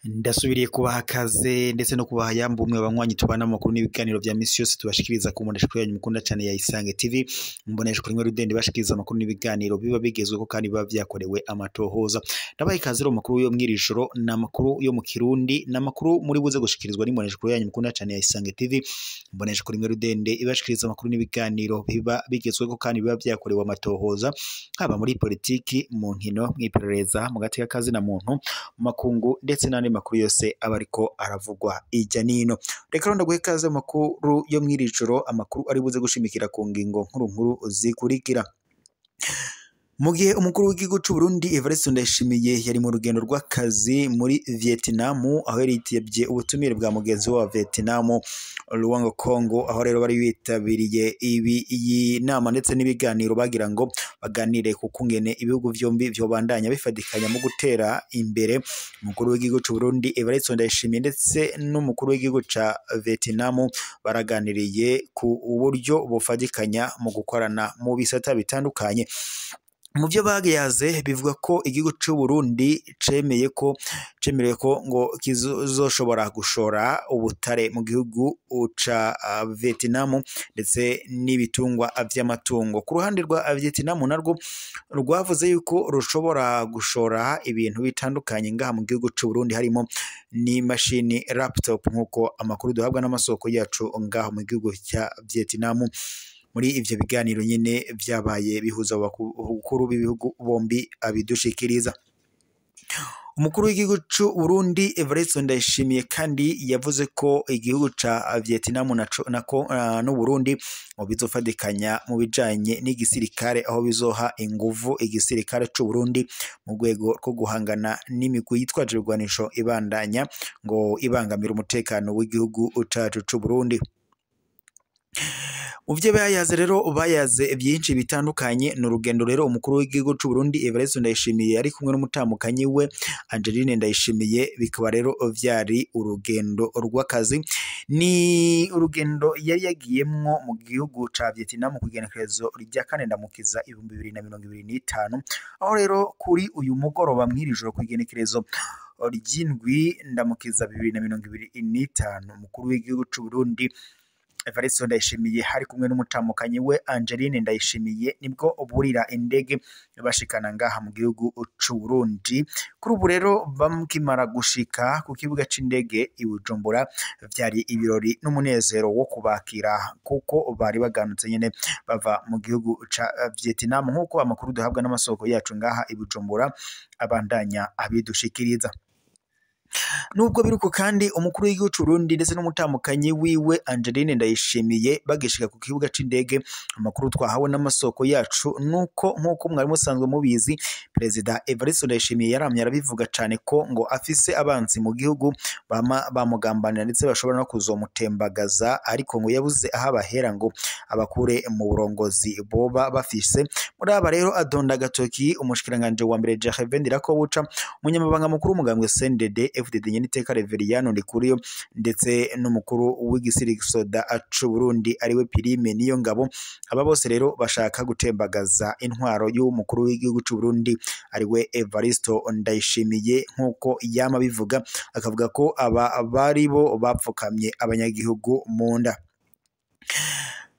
Ndasubiriye kubaha kaze ndetse no kubaha yambu umwe banywanyi tubana amakuru n'ibiganiro vya misi yose tubashikiriza ku mboneshakure yanyu mukunda cyane ya Isange TV. Mboneshakure imwe rudende bashikiriza amakuru n'ibiganiro biba bigezweho kandi biba vyakorewe amatohoza. Ndabaha ikaze rero makuru yo mwirijoro n'amakuru yo mu Kirundi n'amakuru muri buze gushikirizwa n'imboneshakure yanyu mukunda cyane ya Isange TV. Mboneshakure imwe rudende ibashikiriza amakuru n'ibiganiro biba bigezweho kandi biba vyakorewe amatohoza, haba muri politiki, mu nkino, mw'iperereza, mu gateka kazi na muntu, mu makungu ndetse n'andi makuru yose abariko aravugwa ijya nino. Reka rero ndaguhe ikaze makuru yo mwirijoro, amakuru ari buze gushimikira ku ngingo nkuru nkuru zikurikira. Mu gihe umukuru w'igihugu c'u Burundi Evariste Ndayishimiye yari mu rugendo rw'akazi muri Vietnam, aho yari yitavye ubutumire bwa mugenzi wa Vietnam Luang Congo, aho rero bari bitabiriye iyi nama ndetse n'ibiganiro bagira ngo baganire ku kungene ibihugu vyombi vyobandanya bifadikanya mu gutera imbere. Umukuru w'igihugu c'u Burundi Evariste Ndayishimiye ndetse n'umukuru w'igihugu ca Vietnam baraganiriye ku buryo bofadikanya mu gukorana mu bisata bitandukanye. Mu byo bagiyaze bivuga ko igihugu c'u Burundi cemeye ko cemerewe ko ngo kizoshobora gushora ubutare mu gihugu ca Vietnam ndetse n'ibitungwa vy'amatungo. Ku ruhande rwa Vietnam narwo rwavuze yuko rushobora gushora ibintu bitandukanye ngaha mu gihugu c'u Burundi, harimo n'imashini laptop, nk'uko amakuru duhabwa n'amasoko yacu ngaho mu gihugu ca Vietnam. Muri ivyo biganiro nyene vyabaye bihuza abakuru b'ibihugu bombi abidushikiriza. Umukuru w'igihugu c'u Burundi Evariste Ndayishimiye kandi yavuze ko igihugu ca Vietnam nako n'u Burundi ngo bizofadikanya mu bijanye n'igisirikare, aho bizoha inguvu igisirikare c'u Burundi mu rwego rwo guhangana n'imigwi yitwaje ibigwanisho ibandanya ngo ibangamira umutekano w'igihugu cacu c'u Burundi. Mu vyo bayaze rero bayaze byinshi bitandukanye. Ni urugendo rero umukuru w'igihugu c'u Burundi Evariste Ndayishimiye ari kumwe n'umutamukanyi we Angeline Ndayishimiye, bikaba rero vyari urugendo rw'akazi. Ni urugendo yari yagiyemwo mu gihugu ca Vietnam ku igenekerezo rya 4 Ndamukiza 2025, aho rero kuri uyu mugoroba mwirijoro ku igenekerezo ry'indwi Ndamukiza 2025, umukuru w'igihugu c'u Burundi Evariste Ndayishimiye hari kumwe n'umutamukanyi we Angeline Ndayishimiye nibwo burira indege bashikana ngaha mu gihugu c'u Burundi. Kuri ubu rero bamukimara gushika ku kibuga c'indege i Bujumbura, vyari ibirori n'umunezero wo kubakira kuko bari baganutse nyene bava mu gihugu ca Vietnam, nk'uko amakuru duhabwa n'amasoko yacu ngaha i Bujumbura abandanya abidushikiriza. Nubwo biruko kandi umukuru w'igihugu c'u Burundi ndetse n'umutamukanyi wiwe Angeline Ndayishimiye bagishika ku kibuga c'indege, amakuru twahawe n'amasoko yacu nuko nkuko mwari musanzwe mubizi, Perezida Evariste Ndayishimiye yaramye arabivuga cane ko ngo afise abanzi mu gihugu bama bamugambanira ndetse bashobora no kuzomutembagaza, ariko ngo yabuze aho abahera ngo abakure mu burongozi boba bafise. Muri aba rero adonda agatoki umushikiranganje wa mbere Gervais Ndirakobuca, umunyamabanga mukuru w'umugambwe CNDD FDD Nyeniteka Reveriyano Ndikuriyo ndetse n'umukuru w'igisirisoda c'u Burundi ariwe Pirime Niyongabo. Aba bose rero bashaka gutembagaza intwaro y'umukuru w'igihugu c'u Burundi ariwe Evariste Ndayishimiye, nk'uko yama bivuga, akavuga ko aba bari bo bapfukamye abanyagihugu mu nda.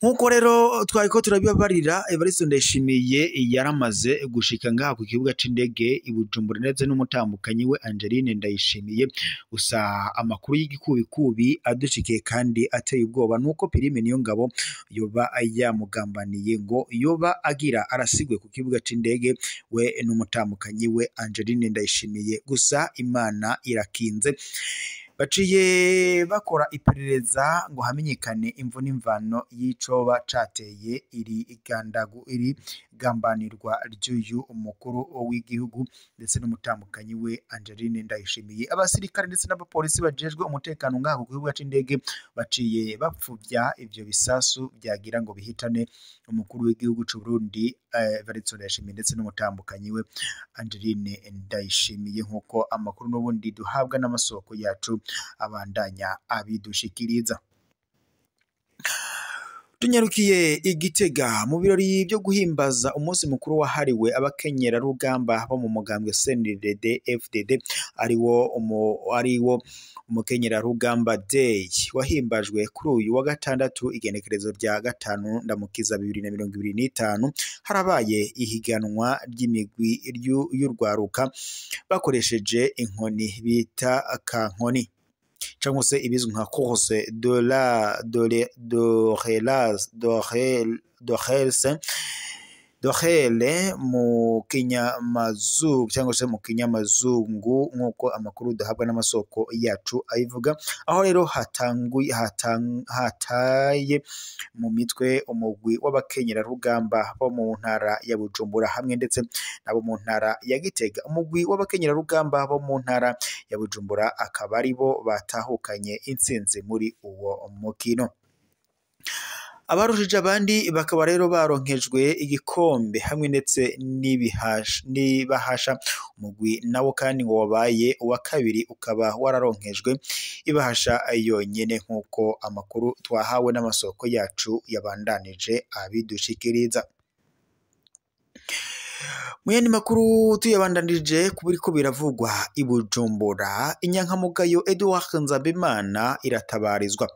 Nkuko rero twariko turabibabarira, Evariste Ndayishimiye yaramaze gushika ngaha ku kibuga c'indege i Bujumbura ndetse n'umutambukanyi we Angeline Ndayishimiye. Gusa amakuru y'igikubikubi adushikiye kandi ateye ubwoba nuko Pirime Niyongabo yoba yamugambaniye ngo yoba agira arasigwe ku kibuga c'indege we n'umutambukanyi we Angeline Ndayishimiye. Gusa Imana irakinze, baciye bakora iperereza ngo hamenyekane imvo n'imvano y'icoba cateye iri gambanirwa ry'uyu umukuru w'igihugu ndetse n'umutambukanyi we Angeline Ndayishimiye. Abasirikare ndetse n'abapolisi bajejwe umutekano ngaho ku kibuga c'indege baciye bapfuvya ivyo bisasu vyagira ngo bihitane umukuru w'igihugu c'u Burundi Evariste Ndayishimiye ndetse n'umutambukanyi we Angeline Ndayishimiye, nk'uko amakuru n'ubundi duhabwa n'amasoko yacu abandanya abidushikiriza. Tunyarukiye Igitega mu birori byo guhimbaza umunsi mukuru wahariwe abakenyerarugamba bo mu mugambwe CNDD FDD, ariwo umukenyerarugamba Day, wahimbajwe kuri uyu wa gatandatu igenekerezo rya 5 Ndamukiza 2025. Harabaye ihiganwa ry'imigwi y'urwaruka bakoresheje inkoni bita kankoni, cyangwa se ibizwi nka course de la de de dorele mu kinyamazuru cyangwa se mu kinyamazungu, nk'uko amakuru duhabwa n'amasoko yacu abivuga. Aho rero hataye mu mitwe umugwi w'abakenyerarugamba bo mu ntara ya Bujumbura hamwe ndetse nabo mu ntara ya Gitega. Umugwi w'abakenyerarugamba bo mu ntara ya Bujumbura akaba ari bo batahukanye intsinzi muri uwo mukino. Abarushije abandi bakaba rero baronkejwe igikombe hamwe ndetse n'ibahasha. Umugwi nawo kandi ngo wabaye uwa kabiri ukaba wararonkejwe ibahasha yonyene, nk'uko amakuru twahawe n'amasoko yacu yabandanije abidushikiriza. Mu yandi makuru tuyabandanije ku biriko biravugwa i Bujumbura, inyankamugayo Edouard Nzabimana iratabarizwa.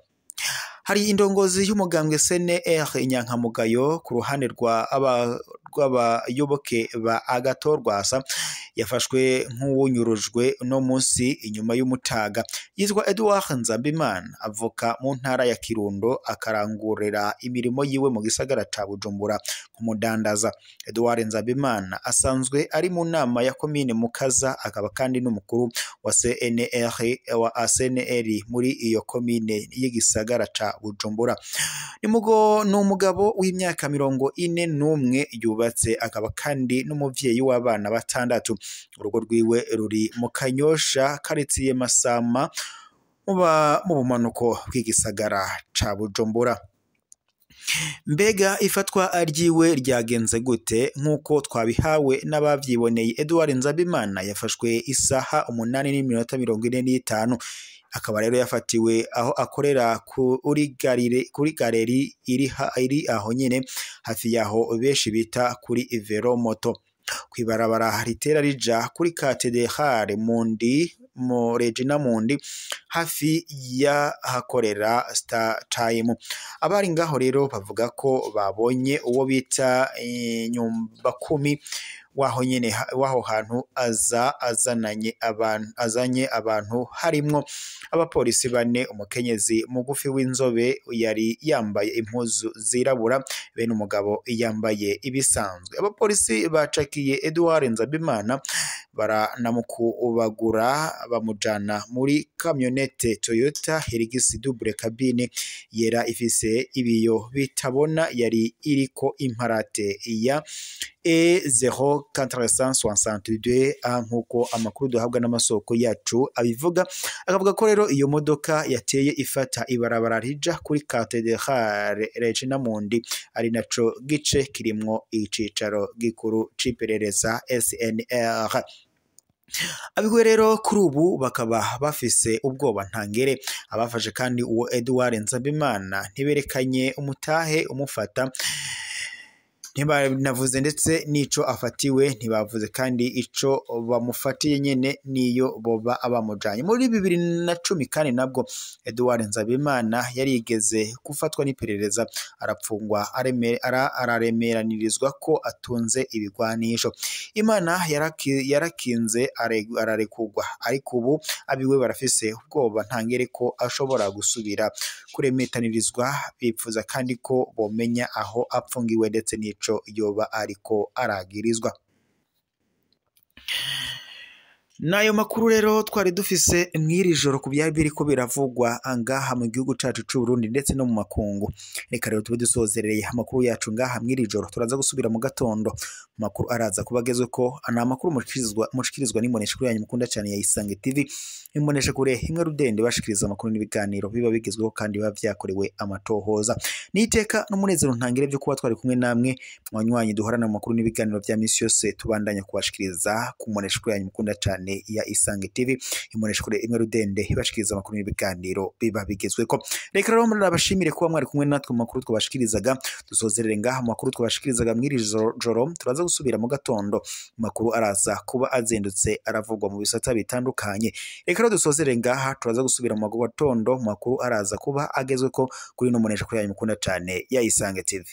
Hari indongozi y'umugambwe CNR inyankamugayo ku ruhande rw'abayoboke ba Agathon Rwasa yafashwe nk'uwunyurujwe no munsi inyuma y'umutaga. Yitwa Edouard Nzabimana, avuka mu ntara ya Kirundo, akarangurira imirimo yiwe mu gisagara ca Bujumbura nk'umudandaza. Edouard Nzabimana asanzwe ari mu nama ya komine Mukaza, akaba kandi n'umukuru wa CNR wa ACNR muri iyo komine y'igisagara ca Bujumbura. Ni umugabo w'imyaka 41 yubatse, akaba kandi n'umuvyeyi w'abana 6. Urugo rwiwe ruri mu Kanyosha, karitsiye Masama, mu bumanuko bw'igisagara ca Bujumbura. Mbega ifatwa ryiwe ryagenze gute? Nk'uko twabihawe n'abavyiboneye, Edouard Nzabimana yafashwe isaha 8:45, akaba rero yafatiwe aho akorera kuri galeri iri aho nyene hafi yaho benshi bita kuri Veromoto, kwibarabara ritera rija kuri Katedrale Mundi mu Regina Mundi, hafi y'ahakorera Star Time. Abari ngaho rero bavuga ko babonye uwo bita Nyumbakumi waho nyene waho hantu aza azananye abantu, azanye abantu harimwo abapolisi 4, umukenyezi mugufi w'inzobe yari yambaye impuzu zirabura, bene umugabo yambaye ibisanzwe. Abapolisi bacakiye Edouard Nzabimana baranamukubagura bamujana muri kamyonete Toyota Hilux double cabine yera ifise ibiyo bitabona, yari iriko imparate ya E0462 A, nk'uko amakuru duhabwa n'amasoko yacu abivuga. Akavuga ko rero iyo modoka yateye ifata ibarabara rija kuri Katedrale Regina Mundi, ari naco gice kirimwo icicaro gikuru c'iperereza SNR. Abigwe rero kuri ubu bakaba bafise ubwoba ntangere. Abafashe kandi uwo Edouard Nzabimana ntiberekanye umutahe umufata, ntibanavuze ndetse n'ico afatiwe, ntibavuze kandi ico bamufatiye nyene niyo boba abamujanye. Muri 2010 kandi nabwo Edouard Nzabimana yarigeze gufatwa n'iperereza, arapfungwa, araremeranirizwa ko atunze ibigwanisho. Imana yarakinze ararekugwa, ariko ubu abiwe barafise ubwoba ntangere ko ashobora gusubira kuremetanirizwa. Bipfuza kandi ko bomenya aho apfungiwe ndetse n'ico yoba ariko aragirizwa. Nayo makuru rero twari dufise mw'iri joro ku byari biriko biravugwa ngaha mu gihugu cacu c'u Burundi ndetse no mu makungu. Reka rero tube dusozerereye amakuru yacu ngaha mw'iri joro, turaza gusubira mu gatondo Makuru araza kuba agezweko, ni amakuru mushikirizwa n'imboneshakure yanyu mukunda cyane ya Isange TV, imboneshakure imwe rudende bashikiriza amakuru n'ibiganiro biba bigezweho kandi biba vyakorewe amatohoza. N'iteka n'umunezero ntangire byo kuba twari kumwe namwe mwanywanyi duhorana mu makuru n'ibiganiro vya misi yose tubandanya kubashikiriza ku mboneshakure yanyu mukunda cyane ya Isange TV, imboneshakure imwe rudende ibashikiriza amakuru n'ibiganiro biba bigezweko. Reka rero murabashimire kuba mwari kumwe natwe mu makuru twabashikirizaga. Dusozerere ngaha mu makuru twabashikirizaga mw'iri joro, turaza gusubira mu gatondo makuru araza kuba azindutse aravugwa mu bisata bitandukanye. Reka rero dusozerere ngaha, turaza gusubira mu gatondo makuru araza kuba agezweko kuri ino mboneshakure yanyu mukunda cyane ya Isange TV.